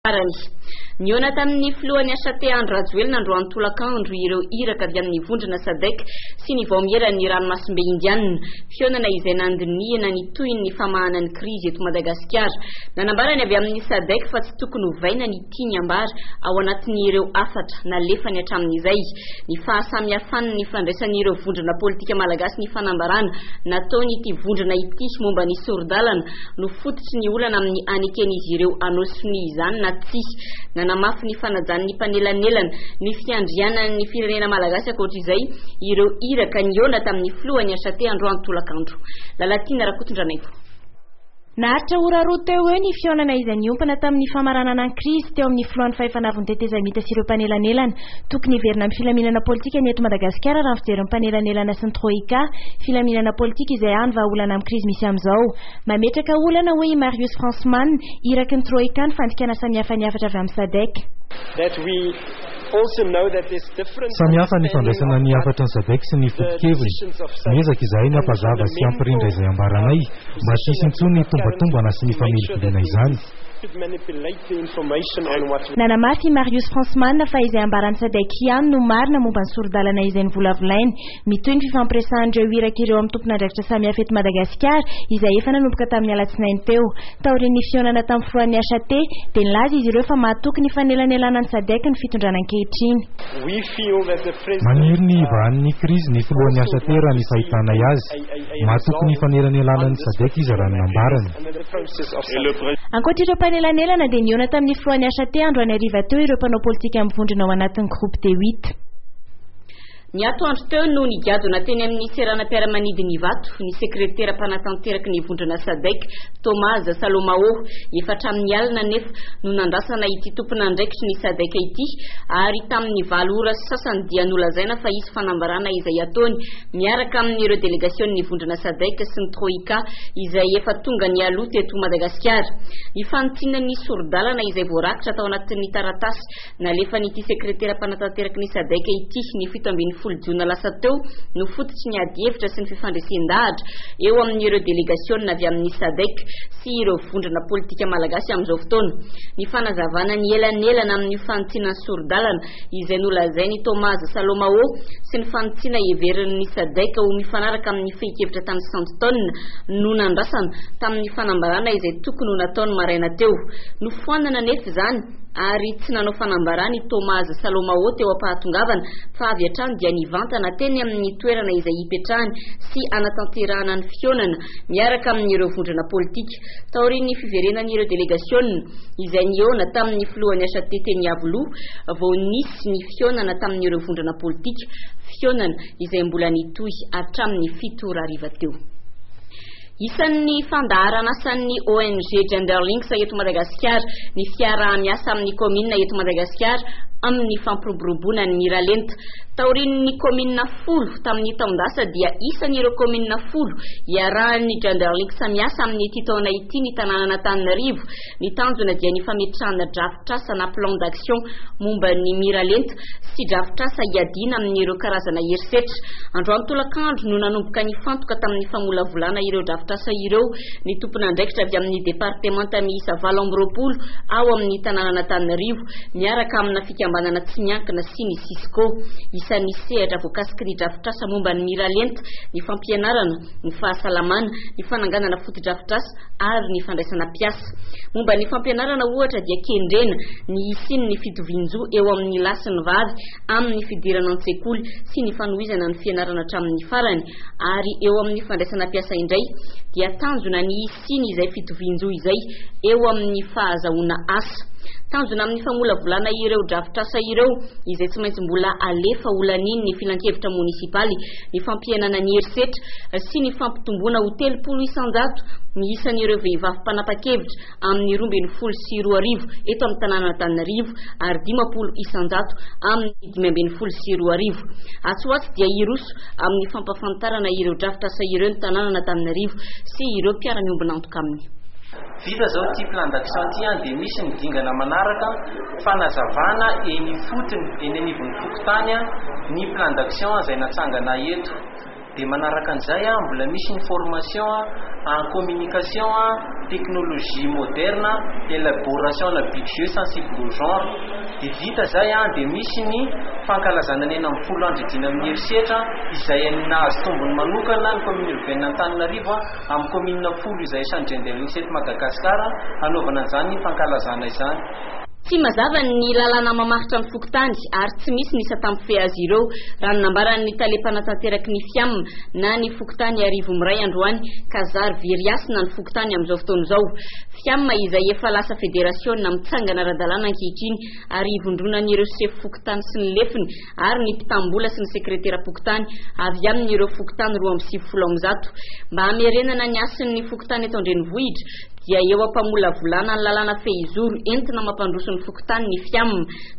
Farany, nihaona tamin'ny filohan'ny HAT Andry Rajoelina androany tolakandro ireo iraka avy amin'ny vondrona Sadec sy ny vaomieran'ny ranomasimbe Indianina. Fihaonana izay nandinihana ny tohin'ny famahana ny krizy eto Madagasikara. Nanambara ny avy amin'ny Sadec fa tsy tokony hovaina ny tiany ambara ao anatin'ireo hafatra nalefany hatramin'izay. Ny fahasamihafan'ny fandraisan'ireo vondrona politika malagasy ny fanambarana nataon'ity vondrona ity momba ny sori-dalana no fototry ny olana amin'ny aneken'izy ireo hanao sonia izany na tsia. Nanamafy ny fanajan'ny mpanelanelana ny fiandrianan'ny firenena malagasy ankoatra izay ireo iraka nihaona tamin'ny filohan'ny HAT androany tolakandro. Lalatiana Rakotondranaivo. Naharitra ora roa teo ho eo ny fihaonana izay niompana tamin'ny famaranana ny krizy teo amin'ny filohan'ny Fahefana Avon'ny Tetezamita sy ireo mpanelanelana. Tokony hiverina amin'ny filaminana politika ny eto Madagasikara raha ny fijerin'ny mpanelanelana sy ny Troika. Filaminana politika izay hany vahaolana amin'ny krizy misy amin'izao. Mametraka olana, hoy i Marius Fransman, iraky ny Troika ny fandikana samihafa ny hafatra avy amin'ny Sadec. Samihafa ny fandraisana ny hafatry ny Sadec sy ny foto-keviny. Miezaka izahay ny hampazava sy hampirindra izay ambaranay mba tsy hisy intsony ny tombatombana sy ny familiviliana izany. Nanamafy i Marius Fransman fa izay ambaran'ny Sadec ihany no marina momba ny sori-dalana izay novolavolainy. Mitohy ny fifampiresahan'ireo iraka ireo amin'ny tompon'andraikitra samihafa eto Madagasikara, izay efa nanomboka tamin'ny alatsinainy teo. Taorian'ny fihaonana tamin'ny filohan'ny HAT, dia nilaza izy ireo fa mahatoky ny fanelanelanan'ny Sadec ny fitondrana ankehitriny. Maniry ny hivahan'ny krizy ny filohan'ny HAT raha ny fahitanay azy. Mahatoky ny fanelanelanan'ny Sadec izy raha ny nambarany. Ankoatra ireo mpanelanelana dia nihaona tamin'ny filohan'ny HAT androany hariva teo ireo mpanao politika mivondrona ao anatin'ny Groupe des Huit. Ny atoandro teo no nigadona teny amin'ny seranam-piaramanidina Ivato ny sekretera mpanatanteraky ny vondrona Sadec, Tomaz Salomao. Efa hatramin'ny alina anefa no nandrasana ity tompon'andraikitry ny Sadec ity ary tamin'ny valo ora sy sasany dia nolazaina fa hisy fanambarana izay hataony miaraka amin'ireo delegasionin'ny vondrona Sadec sy ny Troika izay efa tonga nialoha teto Madagasikara. Ny fanitsiana ny sori-dalana izay voarakitra tao anatin'ny taratasy Nalefan'ity sekretera mpanatanteraky ny Sadec ity ny 17 jona lasa teo no fototry ny adihevitra sy ny fifandresen-dahatra eo amin'ireo delegasiona avy amin'ny Sadec sy ireo vondrona politika malagasy amin'izao fotoana. Ny fanazavana ny elanelana amin'ny fanitsiana ny sori-dalana izay nolazain'i Tomaz Salomao sy ny fanitsiana heverin'ny Sadec ho mifanaraka amin'ny fehin-kevitra tany Sandton no nandrasana tamin'ny fanambarana izay tokony ho nataony maraina teo. Nofoanana anefa izany ary tsy nanao fanambarana i Tomaz Salomao teo am-pahatongavana fa avy hatrany dia nivantana teny amin'ny toerana izay hipetrahany sy hanatanterahana ny fihaonana miaraka amin'ireo vondrona politika. Taorian'ny fiverenan'ireo delegasiona izay nihaona tamin'ny filohan'ny HAT teny Iavoloha vao nisy ny fihaonana tamin'ireo vondrona politika, fihaonana izay mbola nitohy hatramin'ny 7 ora hariva teo. Isan'ny fandaharanasan'ny ONG Gender Links eto Madagasikara ny fiaraha-miasa amin'ny kaominina eto Madagasikara amin'ny fampiroboroboana ny miralenta. Taorian'ny kaominina 10 tamin'ny taon-dasa dia isan'ireo kaominina 10 iarahan'ny Gender Links miasa amin'ity taona ity ny tanànan'Antananarivo. Ny tanjona dia ny fametrahana drafitrasa na plan d'action momba ny miralenta sy drafitrasa hiadiana amin'ireo karazana herisetra. Androany tolakandro no nanomboka nifantoka tamin'ny famolavolana ireo drafitrasa ireo ny tompon'andraikitra avy amin'ny departemanta miisa 28 ao amin'ny tanànan'Antananarivo miaraka amina fikambanana tsy miankina sy ny Cisco. Isan'ny sehatra voakasiky ny drafitrasa momba ny miralenta ny fampianarana, ny fahasalamana, ny fananganana fotodrafitrasa ary ny fandraisana mpiasa. Momba ny fampianarana ohatra dia kendrena ny hisian'ny fitovian-jo eo amin'ny lahy sy ny vavy amin'ny fidirana an-tsekoly sy ny fanohizana ny fianarana hatramin'ny farany ary eo amin'ny fandraisana mpiasa indray dia tanjona ny hisian'izay fitovian-jo izay eo amin'ny fahazahoana asa. Tanjona amin'ny famolavolana ireo drafitrasa ireo izay tsy maintsy mbola alefa ho lanian'ny filankevitra monisipaly ny fampihenana ny herisetra sy ny fampitomboana ho 30% ny isan'ireo vehivavy mpanapa-kevitra amin'ny 2012 eto amin'ny tanànan'Antananarivo ary 50% amin'ny 2015. Atsy ho atsy dia hiroso amin'ny fampahafantarana ireo drafitrasa ireo ny tanànan'Antananarivo sy ireo mpiara-miombon'antoka aminy. Vita izao ity plan d'action ity dia misy ny dingana manaraka fanazavana eny ifotony, eny anivon'ny fokontany ny plan d'action izay natsangana eto. Dia manaraka an'izay, mbola misy ny formation en communication, technologie moderne, élaboration na budget sensible au genre. Dia vita izay, dia misy ny fankalazana ny 16 andro hiadiana amin'ny herisetra, izay nahazo tombony manokana ny commune urbaine Antananarivo amin'ny commune 10 izay isan'ny gender eto Madagasikara hanaovana an'izany fankalazana izany. Tsy mazava ny lalàna mamaritra ny fokontany ary tsy misy ny sata mifehy azy ireo, raha ny nambaran'ny tale mpanatanteraka ny FIAM na ny fokontany Arivo Miray androany, ka zary very hasina ny fokontany amin'izao fotoana izao. FIAM izay efa lasa federasiona mitsangana ara-dalàna ankehitriny ary ivondronan'ireo sefo fokontany sy ny lefiny ary ny mpitam-bola sy ny sekreteram-pokontany avy amin'ireo fokontany 192. Mba hamerenana ny hasin'ny fokontany eto an-drenivohitra dia eo am-pamolavolana ny lalàna fehizoro entina mampandroso ny fokontany ny FIAM.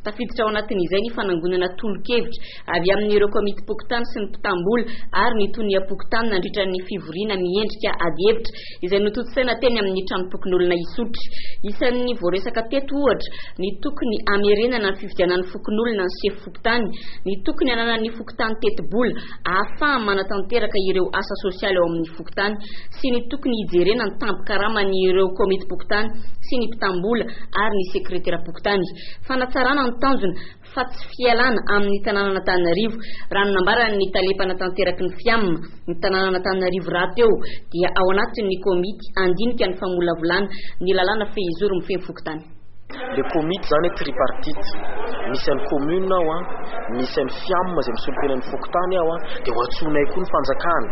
Tafiditra ao anatin'izay ny fanangonana tolo-kevitra avy amin'ireo komitim-pokontany sy ny mpitam-bola ary ny toniam-pokontany nandritra ny fivoriana miendrika adihevitra izay notontosaina teny amin'ny tranom-pokonolona Isotry. Isan'ny voaresaka teto ohatra ny tokony hamerenana ny fifidianan'ny fokonolona ny sefo fokontany, ny tokony hananan'ny fokontany tetibola ahafahany manatanteraka ireo asa sosialy ao amin'ny fokontany sy ny tokony hijerena ny tambin-karaman'ireo komitim-pokontany sy ny mpitam-bola ary ny sekreteram-pokontany. Fanatsarana ny tanjona fa tsy fialana amin'ny tanànan'Antananarivo, raha ny nambaran'ny tale mpanatanteraka ny FIAM. Ny tanànan'Antananarivo rahateo dia ao anatin'ny komity handinika ny famolavolana ny lalàna fehizoro mifehy ny fokontany. Le komity zany hoe tripartite, misy an'ny commune ao, misy an'ny FIAM izay misolo tena ny fokontany ao, dia ho antsoinay koa ny fanjakana.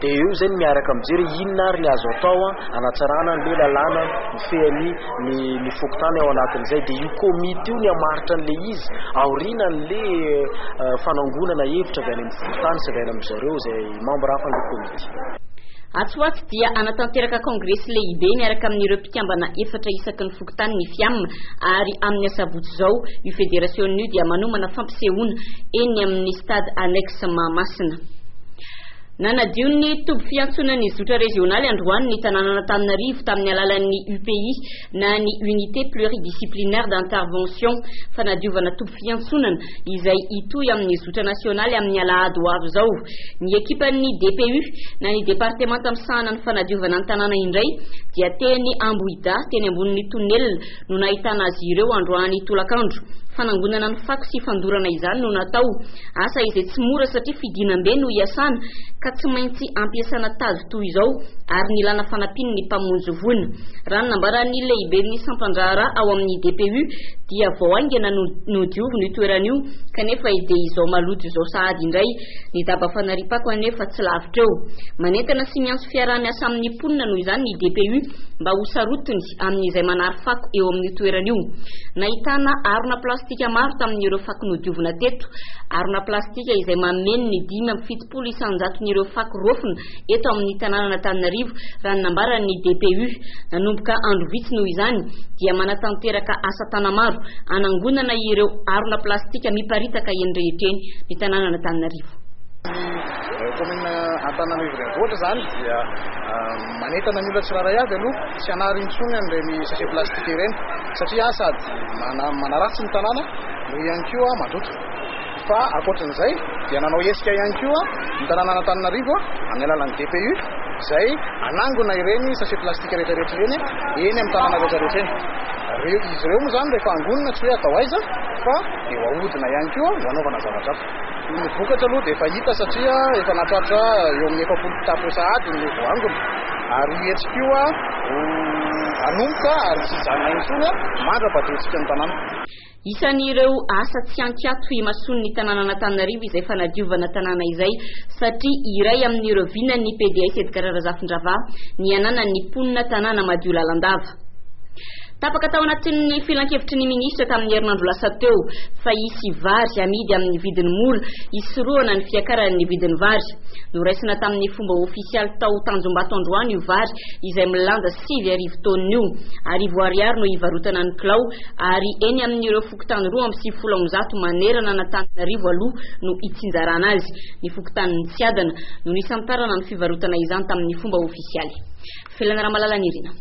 Dia eo izay no miaraka mijery hoe inona ary ny azo atao hanatsarana an'ilay lalàna mifehy ny ny ny fokontany ao anatin'izay. Dia io komity io ny hamaritra an'ilay izy aorianan'ilay fanangonana hevitra avy any amin'ny fokontany sy avy any amin-dry zareo izay membre hafa an'ilay komity. Atsy ho atsy dia hanatanteraka kaongresy lehibe miaraka amin'ireo mpikambana efatra isaky ny fokontany ny FIAM ary amin'ny asabotsy izao io federasiona io dia manomana fampisehoana eny amin'ny stade annexe Mahamasina. Nanadio ny toby fiantsonan'ny zotra rezionaly androany ny tanànan'Antananarivo tamin'ny alalan'ny UPI na ny Unité Pluridisciplinaire d'Intervention, fanadiovana toby fiantsonana izay hitohy amin'ny zotra nasionaly amin'ny alahady ho avy izao. Ny ekipan'ny DPU na ny departemanta misahana ny fanadiovana ny tanàna indray dia teny Ambohidahy teny ambonin'ny tonelina no nahitana azy ireo androany tolakandro. Fanangonana ny fako sy fandorana izany no natao. Asa izay tsy mora satria fidinam-be no iasana ka tsy maintsy ampiasana tady toy izao ary nilana fanampian'ny mpamonjy voina. Raha ny nambaran'ny lehiben'ny sampan-draharaha ao amin'ny DPU dia vao haingana no nodiovina io toerana io kanefa dia izao maloto izao sahady indray. Ny daba fanariam-pako anefa tsy lavitra eo. Manentana sy miantso fiaraha-miasa amin'ny mponina noho izany ny DPU mba ho sarotiny amin'izay manary fako eo amin'io toerana io. Nahitana harona plastika maro tamin'ireo fako nodiovina teto. Harona plastika izay mameno ny 75 isan-jaton'ireo fako raofina eto amin'ny tanànan'Antananarivo, raha ny nambaran'ny DPU. Nanomboka andro vitsy noho izany dia manatanteraka asa tanamaro hanangonana ireo harona plastika miparitaka eny rehetra eny ny tanànan'Antananarivo. Ny kaominina Antananarivo Renivohitra izany dia manentana ny olona tsirairay avy aloha tsy hanary intsony an'ireny sachet plastique ireny satria sady manaratsy ny tanàna no ihany koa mandoto. Fa ankoatran'izay dia nanao hetsika ihany koa ny tanànan'Antananarivo amin'ny alalan'ny DPU izay hanangona ireny sachet plastique rehetrarehetra ireny eny amin'ny tanàna rehetrarehetra eny. Ireo, izy ireo moa izany rehefa angonina tsy hoe atao aiza fa dia ho ahodina ihany koa ho anaovana zavatra hafa. Ny vokatra aloha dia efa hita satria efa nahatratra eo amin'ny 40 kitapo eo sahady ny voaangona ary io hetsika io ho hanomboka ary tsy hijanona intsony mandra-padiontsika ny tanàna. Isan'ireo asa tsy ankiato imasoan'ny tanànan'Antananarivo izay fanadiovana tanàna izay satria iray amin'ireo vinan'ny PDS Edgar Razafindravaha ny hananan'ny mponina tanàna madio lalandava. Tapaka tao anatin'ny filankevitry ny minisitra tamin'ny herinandro lasa teo fa hisy vary hamidy amin'ny vidiny mora hisorohana ny fiakaran'ny vidin'ny vary. Noraisina tamin'ny fomba ofisialy tao Tanjombato androany io vary izay milanja 9000 taonina io. Arivo ariary no hivarotana ny kilao ary eny amin'ireo fokontany 192 manerana an'Antananarivo aloha no hitsinjarana azy. Ny fokontanin'i Tsiadana no nisantarana ny fivarotana izany tamin'ny fomba ofisialy. Felana Ramalala Nirina.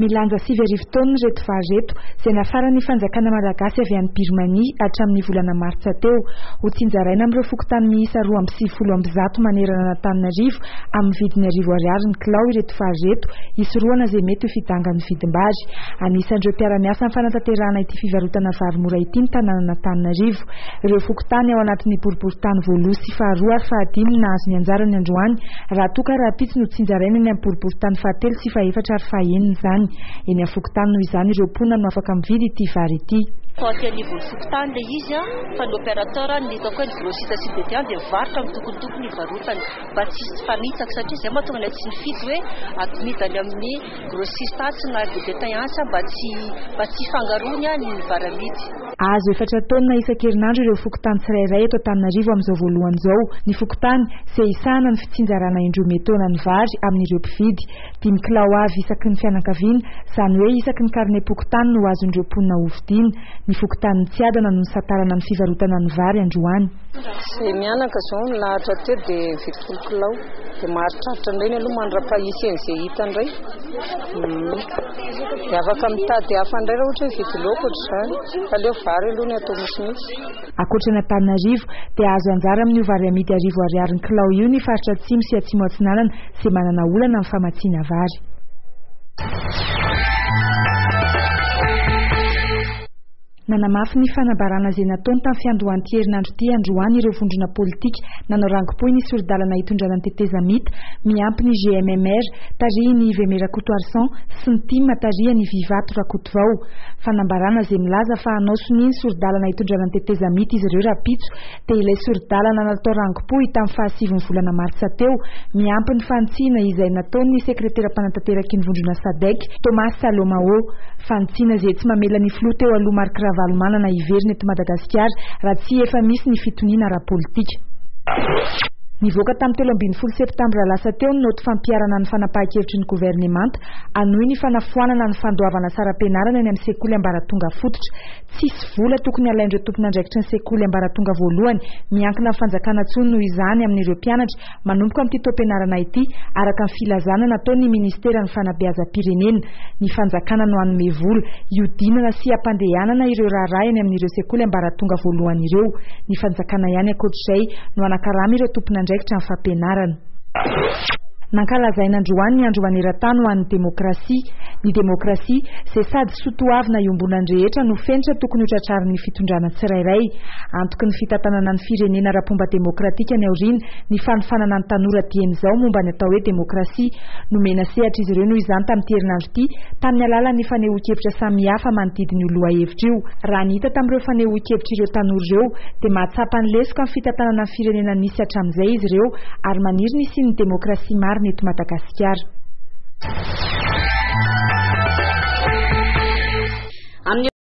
Milanja 9000 taonina ireto vary ireto, izay nafaran'ny fanjakana malagasy avy any Birmanie hatramin'ny volana martsa teo. Ho tsinjaraina amin'ireo fokontany miisa 192 manerana an'Antananarivo amin'ny vidiny 1000 ariary ny kilao ireto vary ireto, hisorohana izay mety ho fidangan'ny vidim-bary. Anisan'ireo mpiara-miasa amin'ny fanatanterahana ity fivarotana vary mora ity ny tanànan'Antananarivo. Ireo fokontany ao anatin'ny boriborintany voaloha sy faharoa ary fahadimy no nahazo ny anjarany androany, raha toa ka rahampitso no tsinjaraina eny amin'ny boriborintany fahatelo sy fahefatra ary fahenina izany. Eny amin'ny fokontany noho izany ireo mponina no afaka mividy ity vary ity. Atao aty anivon'ny fokontany ilay izy fa ny opérateur, ny hitako hoe ny grossiste sy ny détaillant dia mivarotra amin'ny tokony tokony hivarotany mba tsy hisy fanitsaka satria izay mahatonga anay tsy nifidy hoe amidy any amin'ny grossiste atsy na ny détaillant atsy mba tsy mba tsy hifangaroany ny vary amidy. Azo efatra taonina isan-kerinandro ireo fokontany tsirairay eto Antananarivo amin'izao voalohany izao. Ny fokontany, izay hisahana ny fitsinjarana indroa metaona ny vary amin'ireo mpividy. Dimy kilao avy isaky ny fianakaviana, izany hoe isaky ny karnem-pokontany no azon'ireo mponina hovidiana. Ny fokontanin'i Tsiadana no nisantarana ny fivarotana ny vary androany. Izay mianaka izao nilahatra teo dia mividy folo kilao. Dia maharitraritra indray aloha mandra-pahisy an'izay hita indray. Dia afaka mitady hafa indray raha ohatra hoe hividy laoka ohatr'izany. Fa aleo vary aloha no atao misimisy. Ankoatra an'Antananarivo dia azo anjara amin'io vary amidy 1000 ariary ny kilao io ny faritra Atsimo sy Atsimo Atsinanana izay manana olana amin'ny famatsiana vary. Nanamafy ny fanambarana izay nataony tamin'ny fiandohan'ity herinandro ity androany ireo vondrona politika nanao rangopohy ny sori-dalana hitondrana ny tetezamita miampy ny GMMR tarihin'i Yves Rakotoarison sy ny tim tarihan'i Vivato Rakotovao. Fanambarana izay milaza fa hanao sonia ny sori-dalana hitondrana ny tetezamita izy ireo rahampitso dia ilay sori-dalana natao rangopohy tamin'ny fahasivin'ny volana martsa teo miampy ny fanitsiana izay nataon'ny sekretera mpanatanteraky ny vondrona Sadec, Thomas Salomao. Fanitsiana izay tsy mamela ny filoha teo aloha Marc Ravalomanana hiverina eto Madagasikara raha tsy efa misy ny fitoniana ara-politika. Nivoaka tamin'ny 13 septambra lasa teo ny naoty fampiharana ny fanapahan-kevitry ny governemanta hanohy ny fanafoanana ny fandoavana saram-pianarana eny amin'ny sekoly ambaratonga fototra. Tsisy vola tokony halain'ireo tompon'andraikitry ny sekoly ambaratonga voalohany miankina amin'ny fanjakana intsony noho izany amin'ireo mpianatra manomboka amin'ity taom-pianarana ity, araka ny filazana nataon'ny ministeran'ny fanabeazam-pirenena. Ny fanjakana no hanome vola hiodinana sy hampandehanana ireo raharaha eny amin'ireo sekoly ambaratonga voalohany ireo. Ny fanjakana ihany ankoatr'izay no hanakarama ireo tompon'andraikitra amin'ny fampianarana. Nankalazaina androany ny andro maneran-tany ho an'ny demokrasia. Ny demokrasia, izay sady soa toavina iombonan'ny rehetra no fenitra tokony hotratrarin'ny fitondrana tsirairay. Antoky ny fitantanana ny firenena ara-pomba demokratika ny aoriana ny fanofanana ny tanora dieny izao momba ny atao hoe demokrasia. Nomena sehatra izy ireo noho izany tamin'ity herinandro ity tamin'ny alalan'ny fanehoan-kevitra samihafa manodidina io lohahevitra io. Raha ny hita tamin'ireo fanehoan-kevitr'ireo tanora ireo dia mahatsapa ny lesoka amin'ny fitantanana ny firenena nisy hatramin'izay izy ireo ary maniry ny hisian'ny demokrasia marina eto Madagasikara.